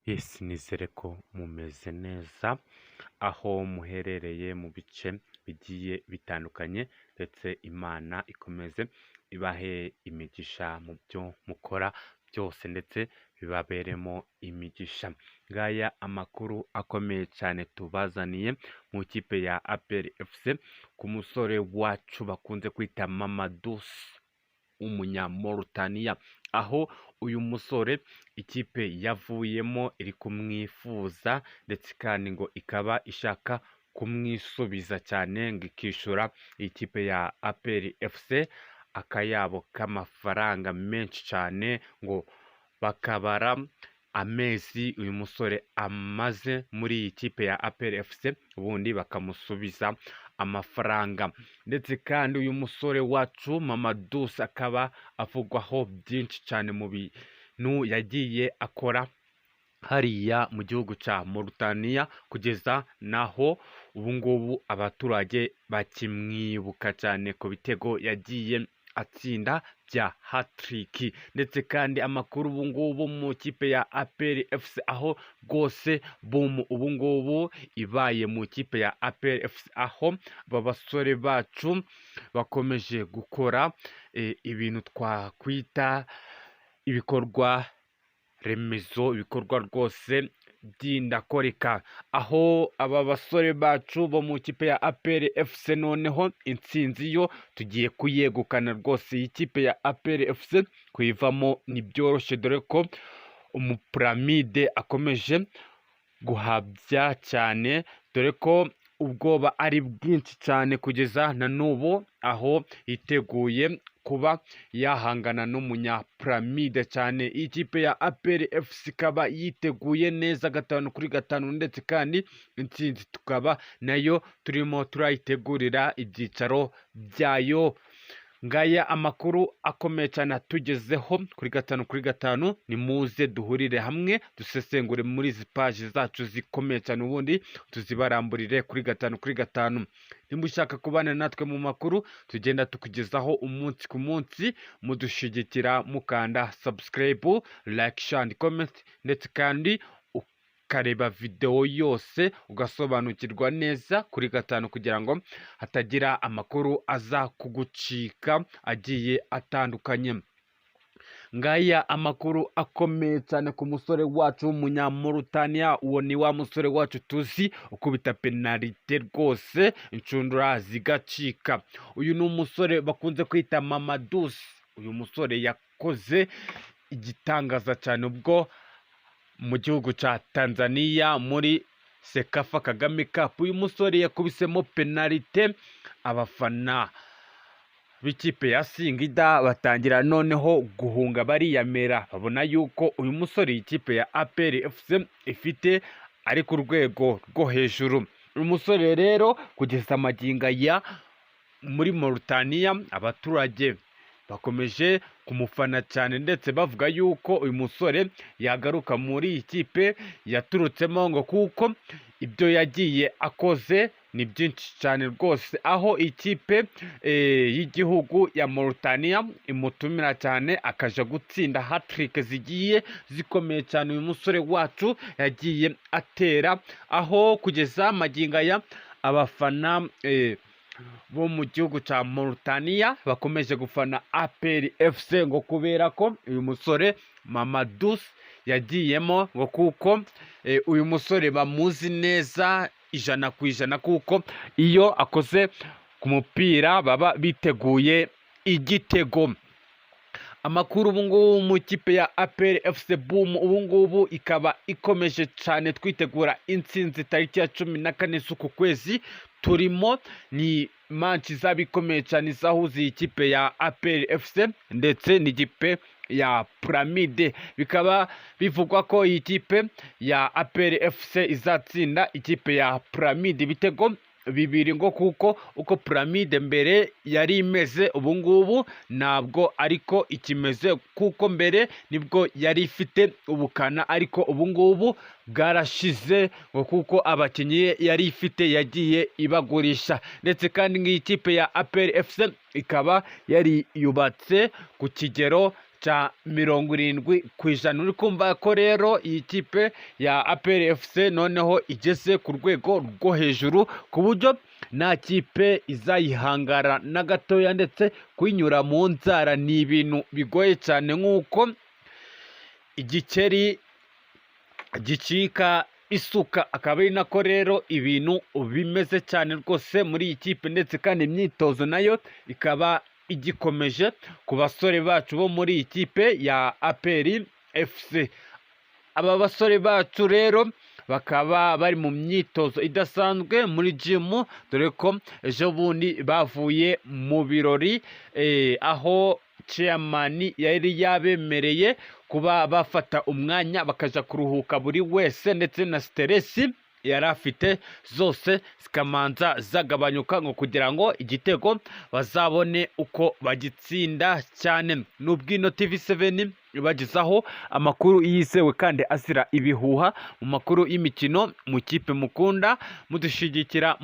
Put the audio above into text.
Yes, nizere ko mumeze neza aho muherereye mu bice bigiye bitandukanye, ndetse Imana ikomeze ibahe imigisha mu byo mukora byose, ndetse bibaberemo imigisha. Ngaya amakuru akomeye cyane tubazaniye mu ikipe ya APR FC ku musore wacu bakunze kwita Mamadou Umunyamorutaniya, aho uyu musore ikipe yavuyemo iri kumwifuza, ndetse kandi ngo ikaba ishaka kumwisubiza cyane, ngo ikishyura ikipe ya APR FC akayabo k'amafaranga menshi cyane, ngo bakabara amezi uyu musore amaze muri iyi kipe ya APR FC, ubundi bakamusubiza amafaranga. Ndetse kandi uyu musore wacu Mamadou akaba avugwaho byinshi cyane mu bintu yagiye akora hariya mu gihugu cya Mauritania, kugeza naho ubu ngubu abaturage bakimwibuka cyane ku bitego yagiye atsinda bya hat-trick. Ndetse kandi amakuru ubu ngubu mu kipe ya APR FC, aho rwose boom ubu ngubu ibaye mu kipe ya APR FC, aho aba basore bacu bakomeje gukora ibintu twakwita ibikorwa remezo, ibikorwa rwose by'indakoreka, aho aba basore bacu bo mu ikipe ya APR FC noneho intsinzi yo tugiye kuyegukana rwose. Iyi kipe ya APR FC kuyivamo ntibyoroshye, dore ko umupiramide akomeje guhabya cyane, dore ko ubwoba ari bwinshi cyane kugeza na n'ubu, aho yiteguye kuba yahangana n'umunyapiramide cyane. Iyi kipe ya APR FC ikaba yiteguye neza 5 kuri 5, ndetse kandi intsinzi tukaba nayo turimo turayitegurira ibyicaro byayo. Ngaya amakuru akomeye cyane atugezeho kuri 5 kuri 5. Nimuze duhurire hamwe dusesengure muri izi paji zacu zikomeye cyane, ubundi tuzibaramburire kuri 5 kuri 5. Nimba ushaka kubana natwe mu makuru tugenda tukugezaho umunsi ku munsi, mudushyigikira mukanda subscribe, like, share and comment, ndetse kandi ukareba videwo yose ugasobanukirwa neza kuri 5, kugira ngo hatagira amakuru aza kugucika agiye atandukanye. Ngaya amakuru akomeye cyane ku musore wacu w'Umunyamurutaniya. Uwo ni wa musore wacu tuzi ukubita penalite rwose inshundura zigacika. Uyu ni umusore bakunze kwita Mamadou. Uyu musore yakoze igitangaza cyane ubwo mu gihugu cya Tanzania muri CECAFA Kagame Cup. Uyu musore yakubisemo penalite, abafana b'ikipe ya Singida batangira noneho guhunga bariyamera, babona yuko uyu musore ikipe ya APR FC ifite ari ku rwego rwo hejuru. Uyu musore rero kugeza amagingo aya muri Mauritania abaturage bakomeje kumufana cyane, ndetse bavuga yuko uyu musore yagaruka muri iyi kipe yaturutsemo, ngo kuko ibyo yagiye akoze ni byinshi cyane rwose, aho ikipe y'igihugu ya Mauritania imutumira cyane akaja gutsinda hat-trick zigiye zikomeye cyane. Uyu musore wacu yagiye atera, aho kugeza magingo aya abafana bo mu gihugu cya Mauritania bakomeje gufana APR FC, ngo kubera ko uyu musore Mamadou yagiyemo, ngo kuko uyu musore bamuzi neza 100%, kuko iyo akoze ku mupira baba biteguye igitego. Amakuru ubu ngubu mu ikipe ya APR FC, boom ubu ngubu ikaba ikomeje cyane, twitegura intsinzi tariki ya 14 z'uku kwezi turimo. Ni match izaba ikomeye cyane izahuza iyi kipe ya APR FC ndetse n'ikipe ya Pyramide. Bikaba bivugwa ko iyi kipe ya APR FC izatsinda ikipe ya Pyramide ibitego 2, ngo kuko uko Pyramide mbere yari imeze ubu ngubu ntabwo ariko ikimeze, kuko mbere nibwo yari ifite ubukana, ariko ubu ngubu bwarashize, ngo kuko abakinnyi yari ifite yagiye ibagurisha. Ndetse kandi nk'iyi kipe ya APR FC ikaba yari yubatse ku kigero cya 70%. Uri kumva ko rero iyi kipe ya APR FC noneho igeze ku rwego rwo hejuru, ku buryo nta kipe izayihangara na gatoya, ndetse kuyinyura mu nzara ni ibintu bigoye cyane nk'uko igikeri gicika isuka. Akaba ari nako rero ibintu bimeze cyane rwose muri iyi kipe, ndetse kandi imyitozo nayo ikaba igikomeje ku basore bacu bo muri iyi kipe ya APR FC. Aba basore bacu rero bakaba bari mu myitozo idasanzwe muri gym, dore ko ejo bundi bavuye mu birori aho chairman yari yabemereye kuba bafata umwanya bakaja kuruhuka buri wese, ndetse na stress yari afite zose zikamanza zagabanyuka, ngo kugira ngo igitego bazabone uko bagitsinda cyane. N'ubwino TV 7 ibagezaho amakuru yizewe kandi azira ibihuha mu makuru y'imikino mu kipe mukunda, mudushyigikira.